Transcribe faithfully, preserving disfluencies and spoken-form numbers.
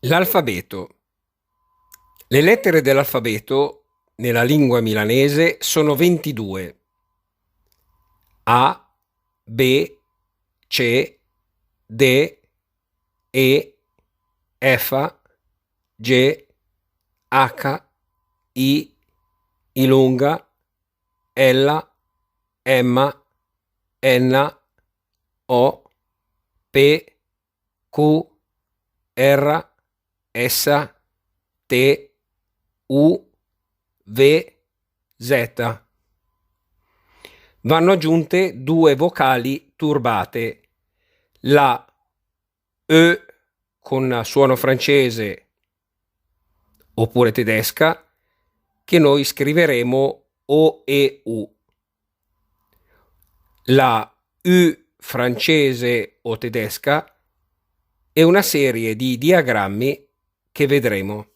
L'alfabeto. Le lettere dell'alfabeto nella lingua milanese sono ventidue. A, B, C, D, E, F, G, H, I, I lunga, L, M, N, O, P, Q, R, S, T, U, V, Z. Vanno aggiunte due vocali turbate, la Ö con suono francese oppure tedesca, che noi scriveremo O E U, la U francese o tedesca e una serie di diagrammi che vedremo.